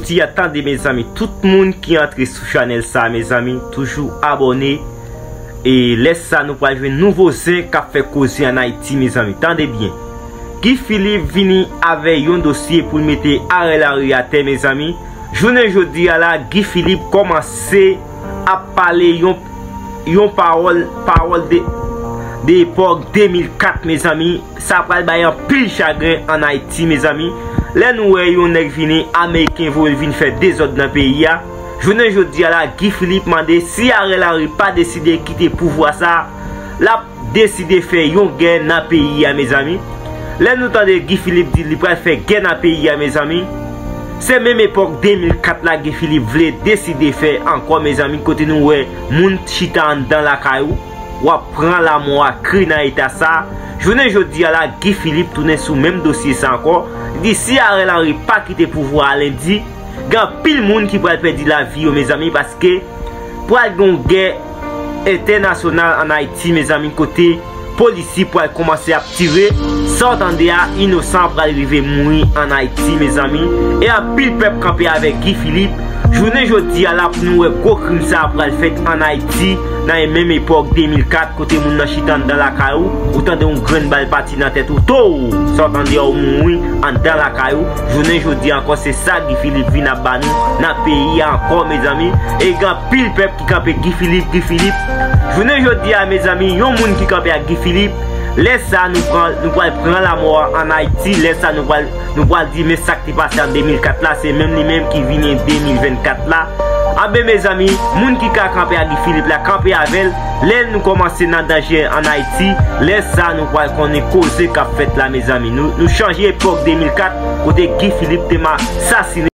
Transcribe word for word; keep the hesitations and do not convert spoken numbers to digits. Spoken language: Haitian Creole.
Ti a tande, mezanmi, tout moun ki antre sou chanèl sa, mezanmi, toujou abòne. E lè sa, nou pral jwenn nouvo zen k ap fè koze ann Ayiti, mezanmi. Tande byen. Guy Philippe vini avè yon dosye pou l mete Ariel Henry atè, mezanmi. Jounen jodi a la, Guy Philippe kòmanse ap pale yon, yon pawòl, pawòl de, de epòk de mil kat, mezanmi. Sa pral bay anpil chagren ann Ayiti, mezanmi. Lè nou wè yon nèg vini, Ameriken voye l vin fè dezòd nan peyi a. Jounen jodi a la, Guy Philippe mande si Ariel Henry pa deside kite pouvwa sa, l ap deside fè yon gè nan peyi a, mezanmi. Lè nou tande Guy Philippe di li pral fè gè nan peyi a, mezanmi, se menm epòk de mil kat la Guy Philippe vle deside fè ankò, mezanmi, kote nou wè moun chita anndan lakay ou, w ap pran lanmò a kri nan eta sa. Jounen jodi a la, Guy Philippe tounen sou menm dosye sa ankò. Li di si Ariel Henry pa kite pouvwa a lendi, gen anpil moun ki pral pèdi lavi yo, mezanmi, paske pral gen yon gè entènasyonal ann Ayiti, mezanmi, kote polisye pral kòmanse ap tire. Sa w tande a, inosan pral rive mouri ann Ayiti, mezanmi. E anpil pèp kanpe avèk Guy Philippe. Jounen jodi a la, pou nou wè gwo krim sa a pral fèt ann Ayiti, nan menm epòk de mil kat, kote moun nan chita anndan lakay ou, ou tande yon grenn bal pati nan tèt ou, tou! Sa w tande a, ou mouri anndan lakay ou. Jounen jodi a ankò, se sa Guy Philippe vin ap ba nou nan peyi a ankò, mezanmi. E gen anpil pèp ki kanpe Guy Philippe, Guy Philippe. Jounen jodi a, mezanmi, yon moun ki kanpe ak Guy Philippe, lè sa nou pran, nou pral pran lanmò ann Ayiti, lè sa nou pral, nou pral di men sa k te pase an de mil kat la, se menm li menm ki vini an de mil vennkat la. Anben, mezanmi, moun ki ka kanpe ak Guy Philippe la, kanpe avè l. Lè nou kòmanse nan danje ann Ayiti, lè sa nou pral konnen koze k ap fèt la, mezanmi. Nou, nou chanje epòk de mil kat, kote Guy Philippe te masasinen